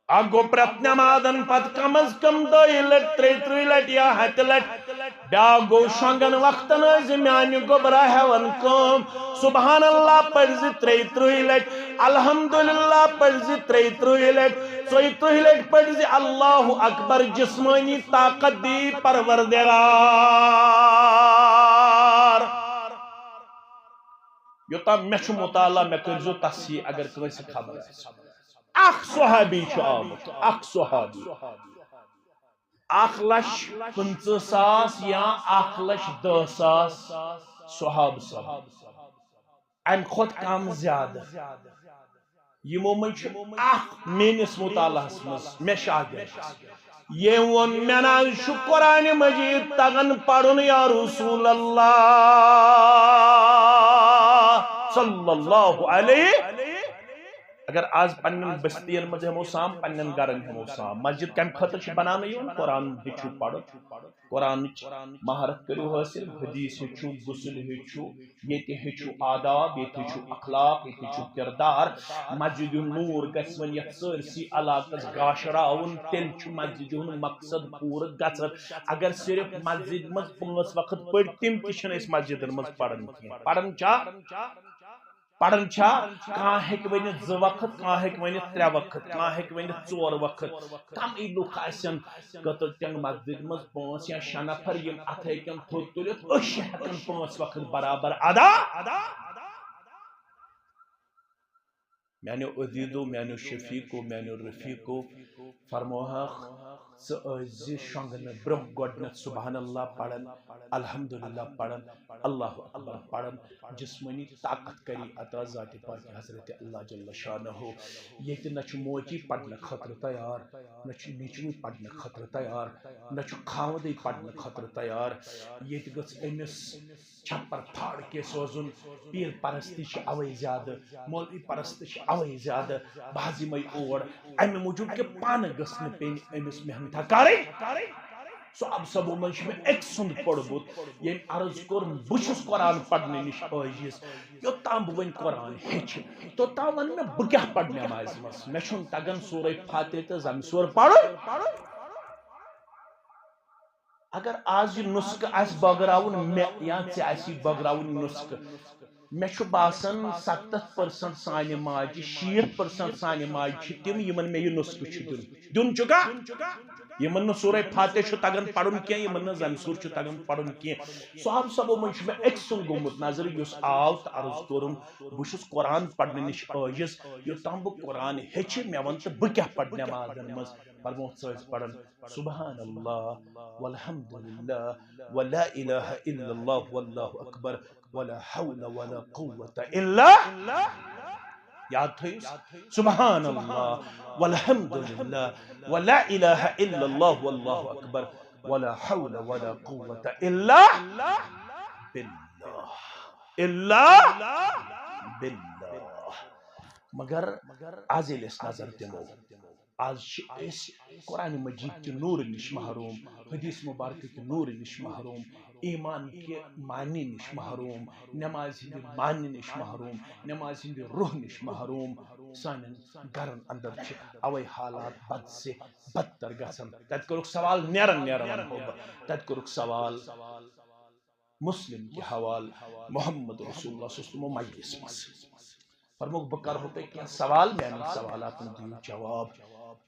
اکھ گوٚو پرٛٮ۪تھ نمازن پتہٕ کم از کم دۄیہِ لٹہِ، ترٛیہِ ترٕٛہہِ لٹہِ یا ہتہِ لٹہِ۔ بیٛاکھ گوٚو شۄنٛگن وقتن ٲسۍ زِ میانہِ گوٚبرا ہٮ۪وان کٲم۔ سبحان اللہ پٔرۍ زِ ترٛیہِ ترٕٛہہِ لٹہِ، الحمدللہ پٔرۍ زِ ترٛیہِ ترٕٛہہِ لٹہِ، ژۄیہِ ترٕٛہہِ لٹہِ پٔرۍ زِ اللہ اکبر، جسمٲنی طاقت دی پروردگار۔ یوٚتام مےٚ چھُ مطالعہ، مےٚ کٔرۍزیو تصحیح اگر کٲنٛسہِ خبر آسہِ۔ اکھ صحابی چھُ آمُت، اکھ صحابی۔ اکھ لچھ پٕنٛژٕہ ساس یا اکھ لچھ دَہ ساس صحابہٕ سپٕدۍ۔ امہِ کھۄتہٕ کم زیادٕ۔ یِمو منٛز چھُ اکھ میٲنِس مطالعس منٛز، مےٚ شاگردس۔ ییٚمۍ ووٚن، مےٚ نہ حظ چھُ قرآنِ مجیٖد تگان پرُن یا رسول اللہ صلی اللہ علیہ۔ اگر آز پننٮ۪ن بستین منٛز ہٮ۪مو سام، پننٮ۪ن گرن ہٮ۪مو سام، مسجد کمہِ خٲطرٕ چھِ بناونہٕ یِوان؟ قرآن ہیٚچھِو پرُن، قرآنٕچ مہارت کٔرِو حٲصِل، حدیث ہیٚچھِو، غسل ہیٚچھِو، ییٚتہِ ہیٚچھِو آداب، ییٚتہِ ہیٚچھِو اخلاق، ییٚتہِ ہیٚچھِو کردار۔ مسجد نور گژھِ وۄنۍ یتھ سٲرسٕے علاقس گاشراوُن، تیٚلہِ چھُ مسجدِ ہُنٛد مقصد پوٗرٕ گژھان۔ اگر صرف مسجد منٛز پانٛژھ وقت پٔرۍ، تِم تہِ چھِنہٕ أسۍ مسجدن منٛز پران کینٛہہ۔ پران چھا؟ پران چھا؟ کانٛہہ ہیٚکہِ ؤنِتھ زٕ وقت، کانٛہہ ہیٚکہِ ؤنِتھ ترٛےٚ وقت، کانٛہہ ہیٚکہِ ؤنِتھ ژور وقت۔ کمٕے لُکھ آسن کٔتٕر تِم مسجد منٛز پانٛژھ یا شےٚ نفر، یِم اتھے کٮ۪ن تھوٚد تُلِتھ أسۍ چھِ ہٮ۪کان پانٛژھ وقت برابر ادا۔ میانیو عزیزو، میانیو شفیقو، میانیو رفیقو، فرموہکھ، ژٕ ٲسۍ زِ شۄنٛگنہٕ برٛونٛہہ گۄڈٕنٮ۪تھ سبحان اللہ پران، الحمدللہ پران، اللہ اکبر پران، جسمٲنی طاقت کری عطا ذاتِ پاکِ حضرت اللہ جل شانہ۔ ییٚتہِ نہ چھُ موجی پرنہٕ خٲطرٕ تیار، نہ چھُ نیٚچوٕے پرنہٕ خٲطرٕ تیار، نہ چھُ خاوندٕے پرنہٕ خٲطرٕ تیار۔ ییٚتہِ گٔژھ أمِس چھپر پھاڑ کے سوزُن۔ پیٖر پرستی چھِ اوے زیادٕ، مولوی پرستی چھِ اوے زیادٕ۔ بہٕ حظ یِمے اور امہِ موٗجوٗب کہِ پانہٕ گٔژھ نہٕ پیٚنۍ أمِس محنتھا کرٕنۍ۔ سُہ اب سبو منٛز چھُ مےٚ أکۍ سُنٛد پوٚرمُت، ییٚمۍ عرض کوٚر، بہٕ چھُس قرآن پرنہٕ نِش عٲجِز، یوٚتام بہٕ وۄنۍ قرآن ہیٚچھِ، توٚتام وَن مےٚ بہٕ کیٛاہ پرٕ نمازِ منٛز۔ مےٚ چھُنہٕ تگان سورہ فاتحہ تہٕ زمہِ سور پرُن۔ اگر آز یہِ نُسخہٕ آسہِ بٲگراوُن مےٚ یا ژےٚ آسی بٲگراوُن یہِ نُسخہٕ، مےٚ چھُ باسان ستتھ پٔرسنٹ سانہِ ماجہِ، شیٖٹھ پٔرسنٹ سانہِ ماجہِ چھِ تِم یِمن مےٚ یہِ نُسخہٕ چھُ دیُن۔ دیُن چھُکا؟ یِمن نہٕ سورہ فاتح چھُ تگان پرُن کینٛہہ، یِمن نہٕ زمہِ سوٗر چھُ تگان پرُن کینٛہہ۔ صحابہٕ صٲبو منٛز چھُ مےٚ أکۍ سُنٛد گوٚمُت نظر، یُس آو تہٕ عرض کوٚرُن، بہٕ چھُس قرآن پرنہٕ نِش عٲجِز، یوٚتام بہٕ قرآن ہیٚچھِ، مےٚ وَن تہٕ بہٕ کیٛاہ پرٕ نٮ۪مازن منٛز؟ پرموتھ سۭتۍ پران، سبحان اللہ، والحمد للہ، ولا الہ الا اللہ، واللہ اکبر، ولا حول ولا قوت الا، یاد تھٲیِو، سبحان اللہ، والحمد للہ، ولا الہ الا اللہ، واللہ اکبر، ولا حول ولا قوت الا باللہ، الا باللہ۔ مگر از ییٚلہِ أسۍ نظر دِمو، از چھِ أسۍ قرآن مجید کہِ نوٗرٕ نِش محروم، حدیث مبارکہٕ کہِ نوٗرٕ نِش محروم، ایمان کہِ معنی نِش محروم، نماز ہٕنٛدِ معنی نِش محروم، نماز ہٕنٛدِ روح نِش محروم۔ سانٮ۪ن گرن اندر چھِ اوے حالات بد سے بدتر گژھان۔ تتہِ کوٚرُکھ سوال، نیران نیران ونہو بہٕ، تتہِ کوٚرُکھ سوال مسلم کہِ حوالہٕ، محمد رسول اللہ صلی اللہ علیہ وسلم مجلس منٛز۔ فرمووُکھ، بہٕ کرہو تۄہہِ کینٛہہ سوال، میانٮ۪ن سوالاتن دِیِو جواب۔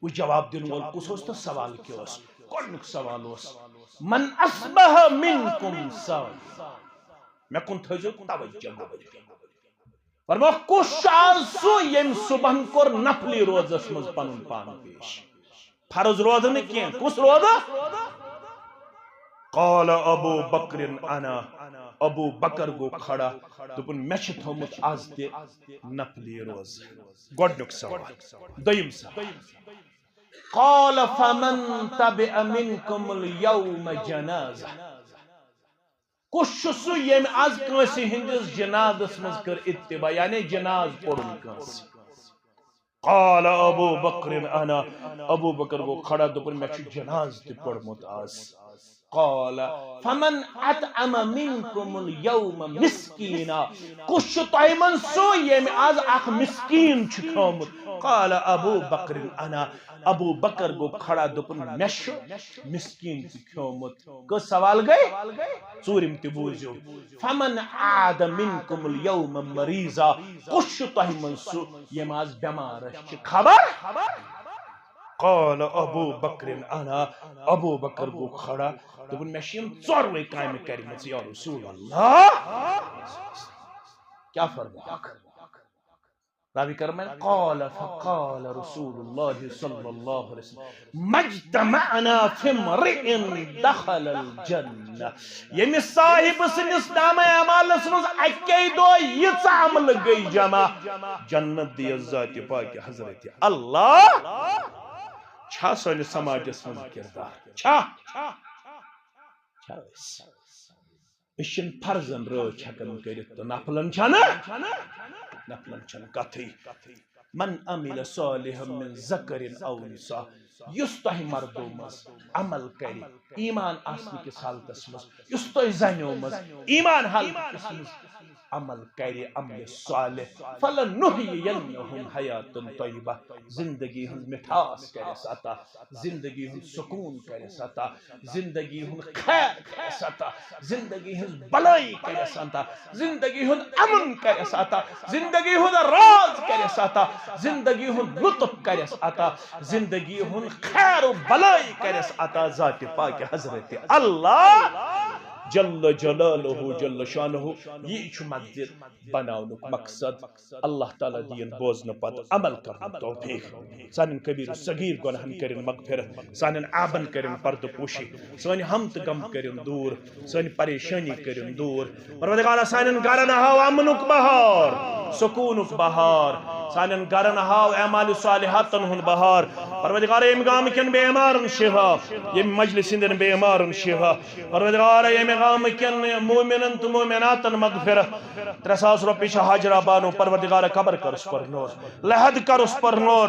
وۄنۍ جواب دِنہٕ وول کُس اوس تہٕ سوال کیٛاہ اوس؟ گۄڈٕنیُک سوال اوس، من اصبح منکم صائما؟ مےٚ کُن تھٲیزیو توجہ گوٚبرۍ۔ فرمووُکھ، کُس چھُ آز سُہ ییٚمۍ صُبحن کوٚر نفلی روزس منٛز پنُن پان پیش؟ فرض روزٕ نہٕ کینٛہہ، کُس روزٕ؟ قال ابو بکر انا، ابو بکر گوٚو کھڑا، دوٚپُن، مےٚ چھُ تھوٚومُت از تہِ نفلی روزٕ۔ گۄڈٕنیُک سوال۔ دوٚیِم سوال۔ قال فمن تبع منکم الیوم جنازہ؟ کُس چھُ سُہ ییٚمۍ از کٲنٛسہِ ہٕنٛدِس جنازس منٛز کٔر اتباع، یعنی جناز پوٚرُن کٲنٛسہِ؟ قال ابو بکر انا، ابو بکر گوٚو کھڑا، دوٚپُن، مےٚ چھُ جناز تہِ پوٚرمُت از۔ قال فمن اطعم منکم الیوم مسکینا، کُس چھُ تۄہہِ منٛز سُہ ییٚمۍ از اکھ مسکین چھُ کھیومُت؟ قال ابو بکر انا، ابو بکر گوٚو کھڑا، دوٚپُن، مےٚ چھُ مسکین تہِ کھیومُت۔ کٔژ سوال گٔے؟ ژوٗرِم تہِ بوٗزِو۔ فمن عاد منکم الیوم مریضا، کُس چھُ تۄہہِ منٛز سُہ ییٚمۍ از بٮ۪مار چھِ خبر؟ قال ابو بکر انا، ابو بکر گوٚو کھڑا، دوٚپُن، مےٚ چھِ یِم ژوروے کامہِ کَرِمَژٕ یا رسول اللہ۔ کیٛاہ فرمووُکھ؟ راوی کرمان، قال فقال رسول اللہ صلی اللہ علیہ وسلم، مجتمعنا فی امرئ دخل الجنہ۔ ییٚمہِ صاحب سٕنٛدِس نامہ اعمالس منٛز اَکے دۄہ ییٖژاہ عملہٕ گٔے جمع، جنت دِیَس ذاتِ پاکِ حضرت اللہ۔ چھا سٲنِس سماجس منٛز کردار؟ چھا؟ چھا أسۍ؟ أسۍ چھِنہٕ فرضن رٲچھ ہٮ۪کان کٔرِتھ تہٕ نفلن چھَنہٕ، نفلن چھَنہٕ کتھٕے۔ من عمل صالحا من ذکر او انثی، یُس تۄہہِ مردو منٛز عمل کرِ، ایمان آسنہٕ کِس حالتس منٛز، یُس تۄہہِ زنیو منٛز ایمان حالتس منٛز عمل کرِ، عمل صالح، فلنحیینہم حیاتا طیبہ، زندگی ہٕنٛز مٹھاس کرٮ۪س عطا، زندگی ہُنٛد سکوٗن کرٮ۪س عطا، زندگی ہُنٛد خیر کرٮ۪س عطا، زندگی ہٕنٛز بلٲیی کرٮ۪س عطا، زندگی ہُنٛد امن کرٮ۪س عطا، زندگی ہُنٛد راز کرٮ۪س عطا، زندگی ہُنٛد لطف کرٮ۪س عطا، زندگی ہُنٛد خیر و بلٲیی کرٮ۪س عطا ذاتِ پاکِ حضرت اللہ جل جلالہ جل شانہ۔ یی چھُ مسجد بناونُک مقصد۔ اللہ تعالیٰ دِیِن بوزنہٕ پتہٕ عمل کرنُک توفیق۔ سانٮ۪ن کبیر و صغیر گۄناہن کٔرِن مغفرت، سانٮ۪ن عیبن کٔرِن پردٕ پوشی، سٲنۍ ہم تہٕ غم کٔرِن دوٗر، سٲنۍ پریشٲنی کٔرِن دوٗر۔ پروردگارا، سانٮ۪ن گرن ہاو امنُک بہار، سکوٗنُک بہار، سانٮ۪ن گرن ہاو اعمال صالحاتن ہُنٛد بہار۔ پروردگارا، ییٚمہِ گامہٕ کٮ۪ن بیمارن شفا، ییٚمہِ مجلس ہٕنٛدٮ۪ن بیمارن شفا۔ پروردگارا، ییٚمہِ گامہٕ کٮ۪ن مومنن تہٕ مومناتن مغفرت۔ ترٛےٚ ساس رۄپیہِ چھِ حاجرہ بانو، پروردگارا قبر کرُس پر نور، لحد کرُس پر نور۔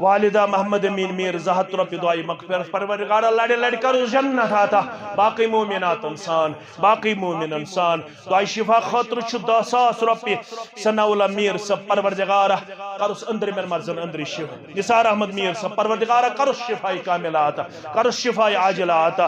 والدہ محمد امین میر زٕ ہتھ رۄپیہِ دعایہِ مغفرت، پروردگارا لڑِ لڑِ کرُس جنت عطا، باقٕے مومناتن سان، باقٕے مومنن سان۔ دعایہِ شفا خٲطرٕ چھُ دَہ ساس رۄپیہِ ثناء اللہ میر صٲب، پروردگارا کرُس أنٛدرِمٮ۪ن مرضن أنٛدرِ شفا۔ نثار احمد میر صٲب پروردگارا، کرُس شفاء کاملہ عطا، کرُس شفاء عاجلہ عطا۔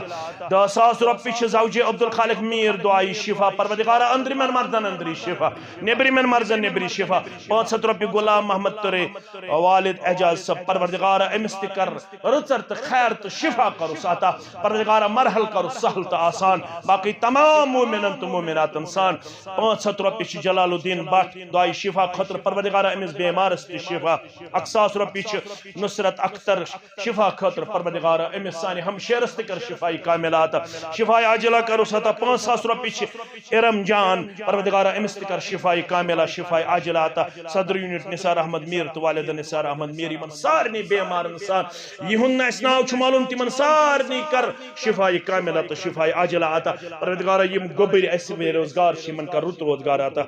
دہ ساس رۄپیہِ چھِ زوجہِ عبدالخالق میر دعایہِ شفا، پروردگارا، أنٛدرِمٮ۪ن مردن أنٛدری شفا، نیٚبرِمٮ۪ن مردن نیٚبری شفا۔ پانٛژھ ہتھ رۄپیہِ غلام محمد ترے والد اعجاز صٲب، پروردگارا، أمِس تہِ کر رٕژر تہٕ خیر تہٕ شفا کرُس عطا۔ پروردگارا، مرحل کرُس سہل تہٕ آسان۔ باقٕے تمام مومنن تہٕ مومناتن سان۔ پانٛژھ ہتھ رۄپیہِ چھِ جلال الدین بٹ دعایہِ شفا خٲطرٕ، پروردگارا، أمِس بیمارس تہِ شفا۔ اکھ ساس رۄپیہِ چھِ نصرت اختر شفا خٲطرٕ، پروردگارا، أمِس سانہِ ہمشیرس تہِ کر شفاء کاملہ عطا، شفاء عاجلہ کرُس عطا۔ پانٛژھ ساس رۄپیہِ چھِ ارم جان، پروردگارا، أمِس تہِ کر شفاء کاملہ، شفاء عاجلہ عطا۔ صدر یونٹ نثار احمد میر تہٕ والدہ نثار احمد میر، یِمن سارنٕے بیمارن سان، یِہُنٛد نہٕ اَسہِ ناو چھُ معلوم، تِمن سارنٕے کر شفاء کاملہ تہٕ شفاء عاجلہ عطا۔ پروردگارا، یِم گوٚبٕرۍ اَسہِ بے روزگار چھِ، یِمن کر رُت روزگار عطا۔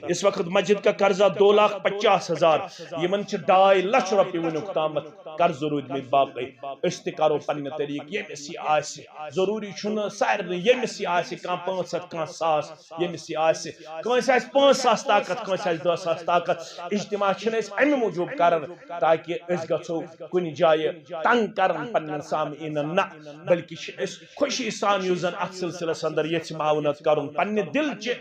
اس وقت مسجد کا قرضہ دو لاکھ پچاس ہزار، یِمن چھِ ڈاے لچھ رۄپیہِ وٕنیُک تامتھ قرضہٕ روٗدمٕتۍ باقٕے۔ أسۍ تہِ کرو پننہِ طریٖقہٕ، ییٚمِس یہِ آسہِ۔ ضروٗری چھُنہٕ سارنٕے، ییٚمِس یہِ آسہِ، کانٛہہ پانٛژھ ہتھ، کانٛہہ ساس، ییٚمِس یہِ آسہِ۔ کٲنٛسہِ آسہِ پانٛژھ ساس طاقت، کٲنٛسہِ آسہِ دہ ساس طاقت۔ اجتماع چھِنہٕ أسۍ امہِ موٗجوٗب کران تاکہِ أسۍ گژھو کُنہِ جایہِ تنگ کرن پننٮ۪ن سامعیٖنن، نہ، بلکہِ چھِ أسۍ خوشی سان، یُس زن اتھ سلسلس اندر یژھِ معاونت کرُن، پننہِ دلچہِ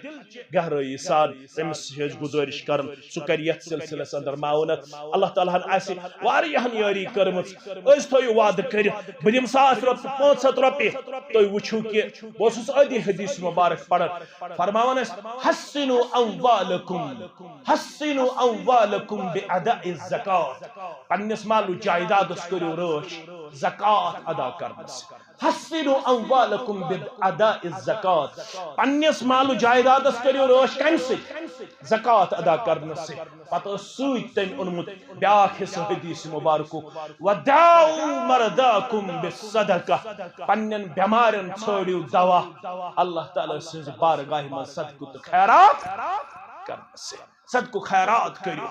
گہرٲیی سان تٔمِس چھِ أسۍ گُزٲرِش کران، سُہ کرِ یتھ سلسلس اندر معاونت۔ اللہ تعالیٰ ہن آسہِ واریاہن یٲری کٔرمٕژ، أسۍ تھٲیِو وعدٕ کٔرِتھ، بہٕ دِمہٕ ساس رۄپیہِ، پانٛژھ ہتھ رۄپیہِ، تُہۍ وٕچھِو کہِ بہٕ اوسُس أتی حدیث مبارک پران، فرماوان ٲسۍ، "حصنوا اموالکم، حصنوا اموالکم باداء الزکات"، پننِس مال و جائیدادس کٔرِو رٲچھ زکات ادا کرنس۔ "حصنوا اموالکم باداء الزکات"، پننِس مال و جائیدادس کٔرِو رٲچھ کمہِ سۭتۍ؟ زکات ادا کرنس سۭتۍ۔ پتہٕ ٲس سۭتۍ تٔمۍ اوٚنمُت بیاکھ حصہٕ حدیث مبارکُک، "وداووا مرضاکم بالصدقہ"، پننٮ۪ن بٮ۪مارٮ۪ن ژھٲنٛڈِو دوا اللہ تعالیٰ سٕنٛزِ بارگاہہِ منٛز صدقہٕ تہٕ خیرات کرنس سۭتۍ۔ صدقہٕ خیرات کٔرِو،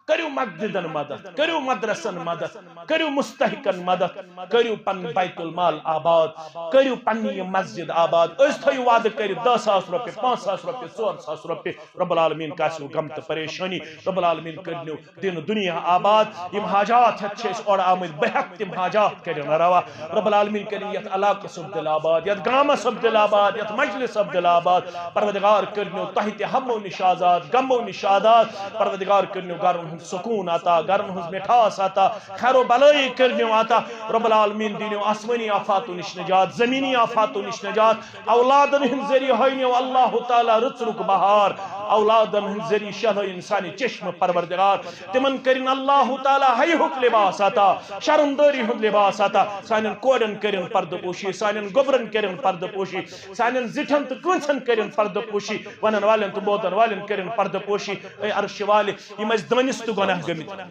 کٔرِو مسجدن مدد، کٔرِو مدرسن مدد، کٔرِو مستحقن مدد، کٔرِو پنُن بیت المال آباد، کٔرِو پننہِ یہِ مسجد آباد۔ أسۍ تھٲیِو وعدٕ کٔرِتھ دہ ساس رۄپیہِ، پانٛژھ ساس رۄپیہِ، ژور ساس رۄپیہِ۔ رب العالمین کاسِو غم تہٕ پریشٲنی۔ رب العالمین کٔرِنو دِن دُنیا آباد۔ یِم حاجات ہٮ۪تھ چھِ أسۍ اورٕ آمٕتۍ، بہٕ ہٮ۪کہٕ تِم حاجات کٔرِنۍ روا۔ رب العالمین کٔرِنۍ یَتھ علاقس سُبدِل آباد، یَتھ گامس سُبدِل آباد، یَتھ مجلس سُبدِل آباد۔ پروردگار کٔرِنو تۄہہِ تہِ ہمو نِش آزاد، غمو نِش آزاد۔ پروردگار کٔرِنو گرن ہُنٛد سکوٗن عطا، گرن ہٕنٛز مِٹھاس عطا، خیر و بلٲیی کٔرِنو عطا۔ رب العالمین دِنو آسمٲنی آفاتو نِش نجات، زمینی آفاتو نِش نجات۔ اولادن ہٕنٛدۍ ذٔریعہٕ ہٲینو اللہ تعالیٰ رٕژرُک بہار۔ اولادن ہٕنٛدۍ ذٔریعہٕ شہلٲیِن سانہِ چشمہٕ پروردگار۔ تِمن کٔرِن اللہ تعالیٰ حیہُک لباس عطا، شرمدٲری ہُنٛد لباس عطا۔ سانٮ۪ن کورٮ۪ن کٔرِن پردٕ پوشی، سانٮ۪ن گوٚبرن کٔرِن پردٕ پوشی، سانٮ۪ن زِٹھٮ۪ن تہٕ کٲنٛژن کٔرِن پردٕ پوشی، ونن والٮ۪ن تہٕ بوزن والٮ۪ن کٔرِن پردٕ پوشی۔ اے عرشہِ والہِ، یِم اَسہِ دٲنِس تہٕ گۄناہ گٔمٕتۍ،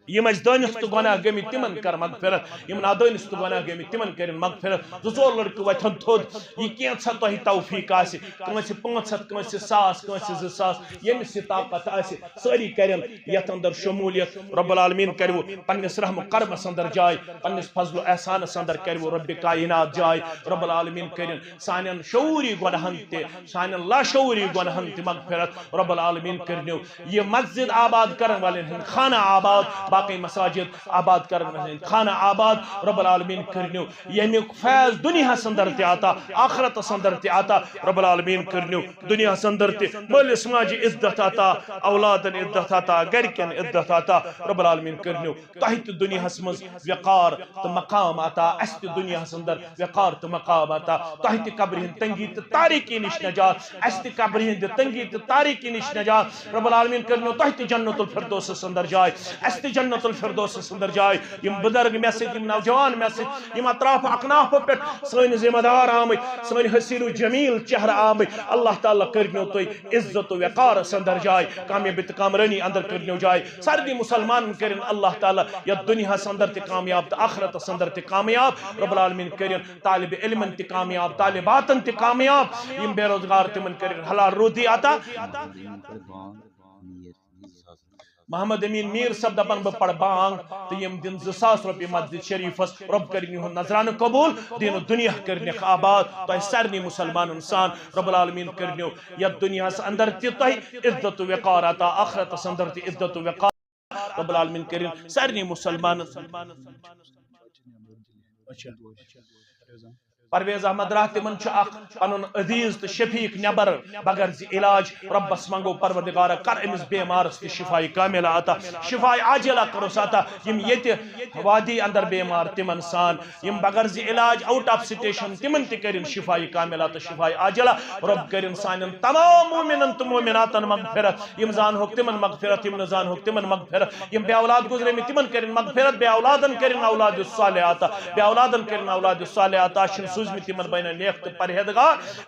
یِم اَسہِ دٲنِس تہٕ گۄناہ گٔمٕتۍ، تِمن کر مغفرت۔ یِم نادٲنِس تہٕ گۄناہ گٔمٕتۍ، تِمن کٔرِن مغفرت۔ زٕ ژور لڑکہٕ وۄتھن تھوٚد، یہِ کینٛژھا تۄہہِ توفیق آسہِ، کٲنٛسہِ پانٛژھ ہتھ، کٲنٛسہِ ساس، کٲنٛسہِ زٕ ساس، ییٚمِس یہِ طاقت آسہِ، سٲری کٔرِن یتھ اندر شمولیت۔ رب العالمین کٔرِو پننِس رحم و کرمس اندر جاے، پننِس فضل و احسانس اندر کٔرِو رب کائنات جاے۔ رب العالمین کٔرِن سانٮ۪ن شعوری گۄناہن تہِ، سانٮ۪ن لاشعوری گۄناہن تہِ مغفرت۔ رب العالمین کٔرِنو یہِ مسجد آباد کرن والٮ۪ن ہٕنٛدۍ خانہ آباد، باقٕے مساجد آباد کرن والٮ۪ن ہٕنٛدۍ خانہ آباد۔ رب العالمین کٔرِنو ییٚمیُک فیض دُنیاہس اندر تہِ عطا، آخرتس اندر تہِ عطا۔ رب العالمین کٔرِنو دُنیاہس اندر تہِ مٲلِس ماجہِ عزت عطا، اولادن عزت عطا، گرِکٮ۪ن عزت عطا۔ رب العالمین کٔرِنو تۄہہِ تہِ دُنیاہس منٛز وقار تہٕ مقام عطا، اسہِ تہِ دُنیاہس اندر وقار تہٕ مقام عطا۔ تۄہہِ تہِ قبرِ ہٕنٛدِ تنگی تہٕ تاریکی نِش نجات، اسہِ تہِ قبرِ ہٕنٛدِ تنگی تہٕ تاریکی نِش نجات۔ رب العالمین کٔرِنو تۄہہِ تہِ جنت الفردوسس اندر جاے، اسہِ تہِ جنت الفردوسس اندر جاے۔ یِم بُزرگ مےٚ سۭتۍ، یِم نوجوان مےٚ سۭتۍ، یِم اطراف اکنافہٕ پٮ۪ٹھ سٲنۍ ذمہ دار آمٕتۍ، سٲنۍ حسین و جمیل چہرٕ آمٕتۍ، اللہ تعالیٰ کٔرِنو تُہۍ عزت و وقارس اندر جاے، کامیابی تہٕ کامرٲنی اندر کٔرِنو جاے۔ سارنٕے مسلمانن کٔرِن اللہ تعالیٰ یتھ دُنیاہس اندر تہِ کامیاب تہٕ آخرتس اندر تہِ کامیاب۔ رب العالمین کٔرِن طالب علمن تہِ کامیاب، طالباتن تہِ کامیاب۔ یِم بے روزگار، تِمن کٔرِن حلال روزی عطا۔ محمد امین میر صٲب دپان، بہٕ پرٕ بانگ تہٕ یِم دِن زٕ ساس رۄپیہِ مسجد شریفس۔ رۄب کٔرِن یِہُنٛد نذرانہٕ قبول، دیٖن و دُنیا کٔرِنکھ آباد۔ تۄہہِ سارنٕے مسلمانن سان رب العالمین کٔرِنو یتھ دُنیاہس اندر تہِ تۄہہِ عزت و وقار عطا، آخرتس اندر تہِ عزت و وقار۔ رب العالمین کٔرِن سارنٕے مسلمانن۔ پرویز احمد راہ تِمن چھُ اکھ پنُن عزیز تہٕ شفیق نٮ۪بر بغرض علاج۔ رۄبس منٛگو پروردگارا کر أمِس بیمارس تہِ شفاء کاملہ عطا، شفاء عاجلہ کرُس عطا۔ یِم ییٚتہِ وادی اندر بیمار تِمن سان، یِم بغرض علاج out of station تِمن تہِ کٔرِن شفاء کاملہ تہٕ شفاء عاجلہ۔ رۄب کٔرِن سانٮ۪ن تمام مومنن تہٕ مومناتن مغفرت، یِم زانہوکھ تِمن مغفرت، یِم نہٕ زانہوکھ تِمن مغفرت، یِم بے اولاد گُزریمٕتۍ تِمن کٔرِن مغفرت، بے اولادن کٔرِن اولاد صالح عطا، بے اولادن کٔرِن اولاد صالح عطا، چھِن سوٗزمٕتۍ تِمن بنن نیک تہٕ پرہیزگار۔